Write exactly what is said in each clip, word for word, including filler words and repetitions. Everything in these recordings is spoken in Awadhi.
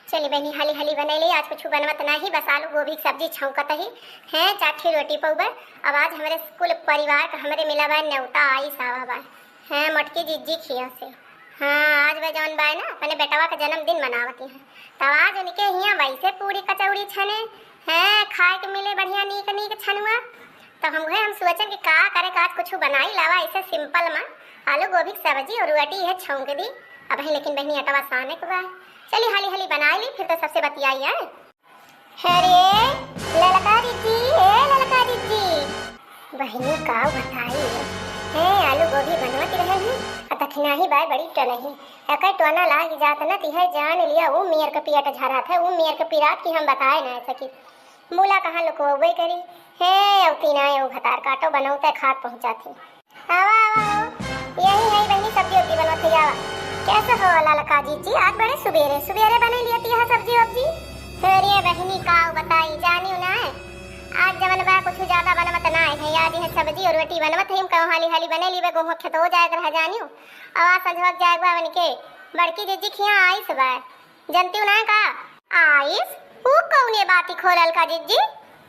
चली बहिनी, हाली हाली बनइली, आज कुछ बनवत नाही, बस आलू गोभी के सब्जी छौंकत ही। हैं, चार ठे रोटी पउबे। अब आज हमरे कुल परिवार का हमरे मिला बा नेवता, आइस आवा बा। हैं, मोटकी जिज्जी खिया से। हाँ, आज वह जौन बाय ना, अपने बेटवा का जन्मदिन मनावती हैं, तब आज उनके हियाँ वैसे पूरी कचौड़ी छने हैं, खाए के मिले बढ़िया नीक नीक छनुआ। तब हम उहे हम सोचन कि का करे, का आज कुछ बनाई लावा ऐसे simple मा, आलू गोभी के सब्जी और रोटी है छौंक दी। अब ही लेकिन बहिनी अटवा साने के बा, चली हाली हाली बनाई ली, फिर तो सबसे बतियाई है। अरे ललका दीदी, ए ललका दीदी, बहिनी का बताई है, आलू गोभी बनवत रहे हैं, आ दखिनाही बाय बड़ी टनही, एकर टोना लाग जात न तिहे जान लिया, ऊ मेर के पियट झरात है, ऊ मेर के पिरात की हम बताए ना सकी। मुला कहाँ लुकवबे करी, हे अवती ना, एगो भतार काटो बनौते खात पहुँचा थी। आवा, आवा, आवा। यही है बहिनी, सब्जी उब्जी बनवत है, आवा। कैसे हो ललका जीजी? आज बड़े सुबेरे, सुबेरे बने लिया ती है सब्जी वब्जी। अरे बहिनी, का बताई, जानियो ना है। आज जवन बा कुछ ज्यादा बनवत ना है, आज यह सब्जी और रोटी बनवत है, हम कहूँ हाली हाली बने लीबे, गोहूँ खेत हो जाए कर है जानियो। और आज संझवक जाए बा उनके बड़की जीजी खिया आइस बा। जनती ना का? आइस? ऊ कौने बाती खोलल का जिज्जी?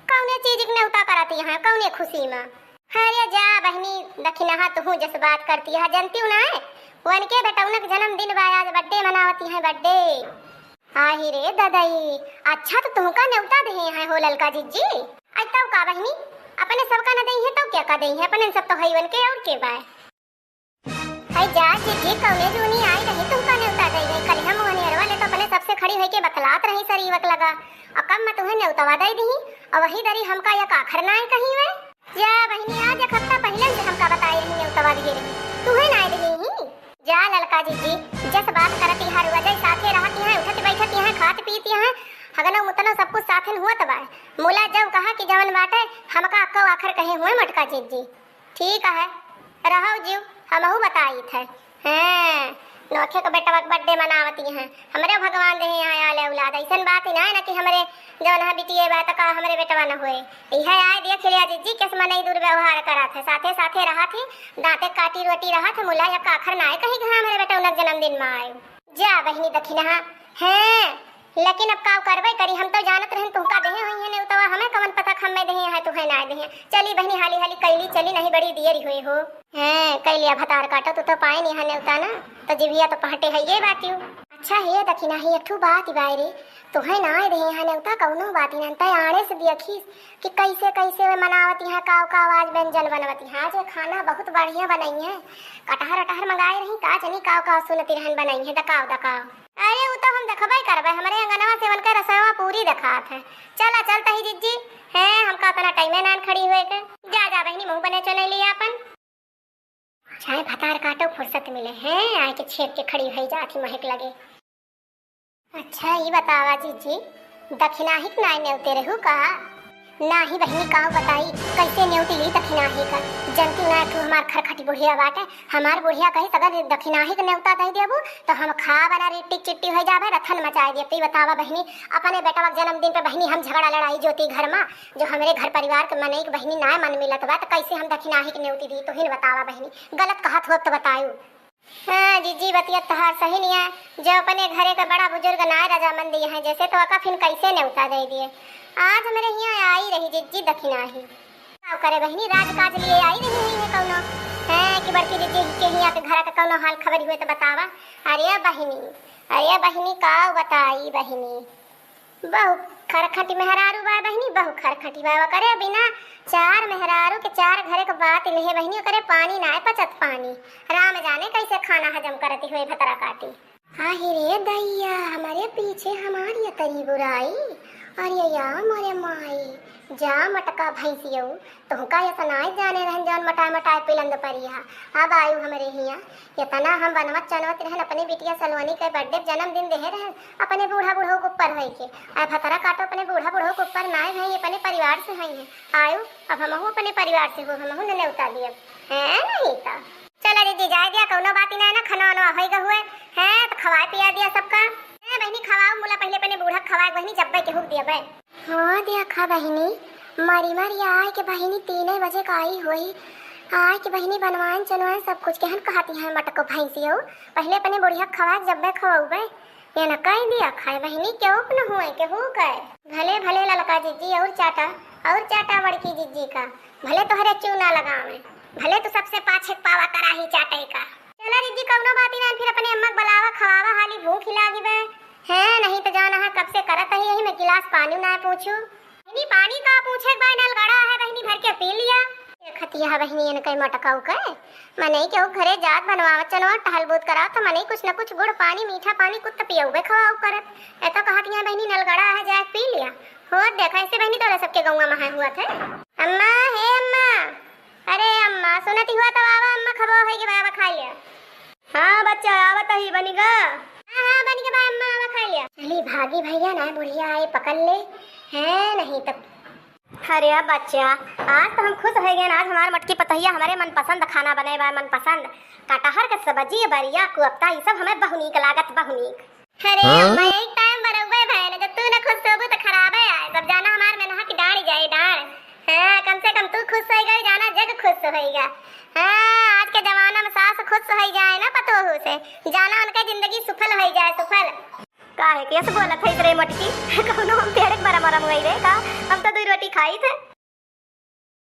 कौने चीज के नेवता करती हैं? कौने खुशी में? अरे जा बहिनी, दखिनहा तुहू जस बात करती है, जनती ना है? वनके बेटौनक जन्मदिन बा, आज birthday मनावती हैं, birthday। आही रे ददई, अच्छा तो तुहका नेवता देहे हैं हो ललका जिज्जी? आई तब का बहिनी, अपने सबका न देही है तब क्या का देही है, अपने सब तो है वनके और के बाय। हाय जा, जिज्जी कौने जूनी आई रही, तुमका नेवता दई गई। कल हम ओहनी अरवा ले तो अपने सबसे खड़ी होइके बतलात रही सरीवक लगा। और कब मैं तुम्हें नेवतवा दई दी, और वही दरी हमका या काखर नाय कही वे। जा बहिनी, आज एक हफ्ता पहिले से हमका बताए रही, नेवतवा दिए रही, तुम्हें नाय दी ही। जा ललका जिज्जी, जस बात करती हर वजह साथे रहती हैं, उठत बैठती हैं, खात पीती हैं, हगनो मुतनो सब कुछ साथे हुआ तबाय। मुला जब कहा कि जवन बाटे, हमका अक्को आखर कहे हुए मोटका जिज्जी। ठीक है, रहो जीव, हमहू बताइत है। हैं, नोखे के बेटवा के birthday मनावती हैं। हमरे भगवान देहे हैं आले औलाद। ऐसन बात ही ना है ना कि हमरे जवन है बिटिये बा, त का हमरे बेटवा न होए। इहे आए देख लिया जिज्जी, किस मनई दुर्व्यवहार करत है। साथे साथे रहत ही, दांते काटी रोटी रहत है, मुला या काखर ना है कहीं कि हाँ, हमरे बेटवा उनक जन्मदिन में आए। जा बहिनी दखिनहा, हैं, लेकिन अब का करबे करी, हम तो जानत रहन तुहका देहे होई है नेवतवा, हमें कवन पता कि हमें देहे हैं, तुहे ना देहे। चली बहिनी, हाली हाली कैली चली, नहीं बड़ी देरी हुई हो। हैं, कैलिया भतार काटो, तू तो पाए नहीं है नेवता ना, तो जिभिया तो पहटे है ये बातियो। अच्छा हे दखिनहा, एक ठू बात बाय रे, तुहे ना देहे हैं नेवता, कौनो बात ही ना, तय आने से देखी कि कैसे कैसे वे मनावती हैं, काव काव आज व्यंजन बनवती हैं। आज ये खाना बहुत बढ़िया बनाई है, कटहर अटहर मंगाए रही, का जनी काव काव सुनती रहन बनाई है, दकाव दकाव। अरे, उ तो हम देखबे करबे, हमरे अंगनवा से उनके रसोईवा पूरी देखात है। चला, चल तही जिज्जी, हैं, हमका अपना टाइमे नान खड़ी हुए के। जा, जा बहिनी, मुँह बने चले लिया अपन। चाहे भतार काटो फुर्सत मिले, हैं, आए के छेक के खड़ी भई जात ही महक लगे। अच्छा, ई बतावा जिज्जी, दखिनाहिक नाय नेवते रहू का? नाही बहिनी, काव बताई, कैसे नेवती ली दखिनाही का? जनती ना तू हमार खरखटी बुढ़िया बाटे, हमार बुढ़िया कही, "अगर दखिनाही के नेवता दे देबू, तो हम खा वाला रिट्टी चिट्टी हो जाबे, रथन मचाए देब।" तो ई बतावा बहिनी, अपने बेटवा के जन्मदिन पे बहिनी हम झगड़ा लड़ाई जोती घर मा, जो हमरे घर परिवार के मनई के बहिनी नाय मन मिलत बा, तो कैसे हम दखिनाही के नेवती दी? तो हिन बतावा बहिनी, गलत कहत होब तो बतायू। हाँ जिज्जी, बतिया तहार सही निया, जो अपने घरे का बड़ा बुजुर्ग नाय रजामंदी है, जैसे तो अका फिन कैसे नेवता दे दिए। आज हमरे हियाँ आई रही जिज्जी दखिनाही। काव करे बहिनी, राजकाज लिए आई रही हुई है कौनो? हैं कि बड़की जिज्जी के हियाँ के घर का कौनो हाल खबर हुए तो बतावा। अरे बहिनी, अरे बहिनी, काव बताई बहिनी, बहु खरखटी मेहरारू बा बहिनी, बहु खरखटी बा। ओकरे बिना चार मेहरारू के चार घरे के बात लिहे बहिनी, ओकरे पानी नाय पचत पानी। राम जाने कैसे खाना हजम करती हुई भतरा काटी। आहि रे दैया, हमरे पीछे हमार यतरी बुराई। अरे या मोरे माई, जा मटका भैंसियऊ, तुहका एतना जाने रहन जौन मटाए मटाए पिलंद परिहा। अब आयु हमरे हिया, एतना हम बनवत चनवत रहन, अपने बिटिया सलोनी के birthday जन्मदिन देहे रहन, अपने बूढ़ा बूढ़ो के ऊपर होई के। आ भतरा काटो अपने बूढ़ा बूढ़ो के ऊपर नाय भई, अपने परिवार से हई है। आयु, अब हमहू अपने परिवार से हो, हमहू न नेवता दियब। हैं नहीं त। चला दीदी, जाए दिया, कौनो बात ही ना है ना, खाना वाना होई ग हुए। हैं, तो खवाए पिया दिया सबका। हैं बहिनी, खवाओ मुला, पहले अपने बूढ़ा खवाए बहिनी, जब्बे के हुक दिया बे। हाँ, देखा बहिनी, मरी मरी आए के बहिनी तीन बजे का आई होई। आए के बहिनी बनवान चनवान सब कुछ केहन कहती हैं मटको भैंसी हो। पहले अपने बुढ़िया खवाए, जब्बे खवाउबे। ये न कह दिया खाए बहिनी, केहू क न हुए, केहू कहे। भले, भले ललका जिज्जी और चाटा, और चाटा बड़की जिज्जी का। भले तोहरे चूना लगावे, भले तू सबसे पाछे पावा कराही चाटे का। चला जिज्जी, कौनो बात ना, फिर अपने अम्मा के बुलावा, खवावा, हाली भूख ही लागी बे। हैं, नहीं तो जाना है कब से करत ही यही में गिलास पानी ना पूछू। बहिनी, पानी का पूछे के बा, नल गड़ा है बहिनी, भर के पी लिया। देखत यह बहिनी इनके मटकाऊ के, मनई केहू घरे जात, बनवावत चनवावत, टहल बूत करावत, त मनई कुछ न कुछ गुड़ पानी, मीठा पानी कुछ त पियउबे खवाऊ करत। ए तो कहत यहाँ बहिनी नल गड़ा है, जाए पी लिया। होत देखा ऐसे बहिनी तोरे सबके गौवा में हुआ थे। अम्मा, हे अम्मा, अरे अम्मा, सुनती हुआ तो आवा अम्मा, खबो है कि बाबा खा लिया। हाँ बच्चा, आवत ही बनिगा। हाँ, हाँ, बनिगा बा अम्मा, आवा खा लिया। चली भागी भैया, ना बुढ़िया आई पकड़ ले। हैं, नहीं तब। अरे बच्चा, आज तो हम खुश हो गए ना, आज हमार मोटकी पतोहिया हमरे मनपसंद खाना बने बा, मनपसंद कटहर के सब्जी, बरिया, कोफ्ता, ई सब हमें बहु नीक लागत, बहु नीक। अरे हाँ? अम्मा, यही टाइम बरउबे भए न, जब तू न खुश होबू तो खराबे आए, सब जाना हमार मेनहा की डांड़ जाए, डांड़। हाँ, कम से कम तू खुश होइगा, जाना जग खुश होइगा। हाँ, आज के जमाना में सास खुश होइ जाए ना पतोहू से, जाना उनके जिंदगी सुफल होइ जाए, सुफल। काहे के ऐसे बोलत है रे मोटकी? कौनो हम पेड़ के बरम बरम गई रे का? हम तो दुई रोटी खाई थे।